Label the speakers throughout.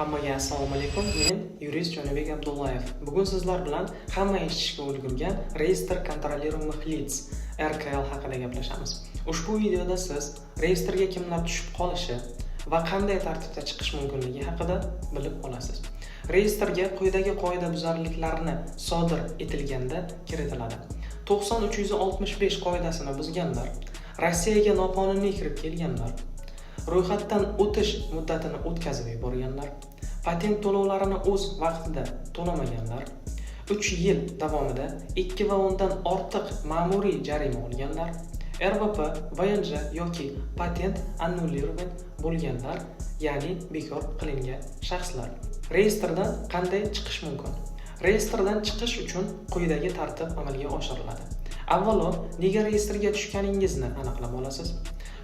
Speaker 1: Hammaga assalomu alaykum. Men yurist Jonibek Abdullayev. Bugun sizlar bilan hamma eshitishga ulgurgan Реестр контролируемых лиц, РКЛ haqida gaplashamiz. Ushbu videoda siz reyestrga kimlar tushib qolishi va qanday tartibda chiqish mumkinligi haqida bilib olasiz. Reyestrga quyidagi qoidabuzarliklarni sodir etilganda kiritiladi: 90 365 qoidasini buzganlar, Rossiyaga noqonuniy kirib kelganlar, ro'yxatdan o'tish muddatini o'tkazib yuborganlar, patent to'lovlarini o'z vaqtida to'lamaganlar, 3 yil davomida 2 va undan ortiq ma'muriy jarima olganlar, РВП, ВНЖ yoki patent аннулирован bo'lganlar, ya'ni bekor qilingan shaxslar. Reyestrdan qanday chiqish mumkin? Reyestrdan chiqish uchun quyidagi tartib amalga oshiriladi. Avvalo, nega reyestrga tushganingizni aniqlab olasiz.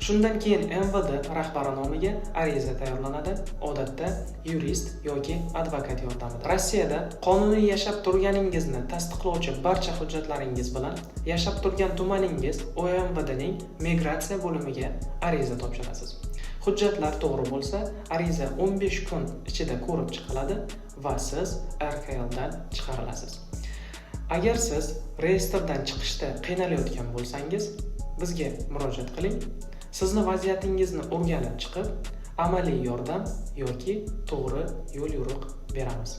Speaker 1: Shundan keyin МВД rahbari nomiga ariza tayyorlanadi, odatda yurist yoki advokat yordamida. Rossiyada qonuniy yashab turganingizni tasdiqlovchi barcha hujjatlaringiz bilan yashab turgan tumaningiz ОМВД ning migratsiya bo'limiga ariza topshirasiz. Hujjatlar to'g'ri bo'lsa, ariza 15 kun ichida ko'rib chiqiladi va siz РКЛ dan chiqarilasiz. Agar siz reyestrdan chiqishda qiynalayotgan bo'lsangiz, bizga murojaat qiling. Sizni vaziyatingizni o'rganib chiqib, amaliy yordam yoki to'g'ri yo'l yo'riq beramiz.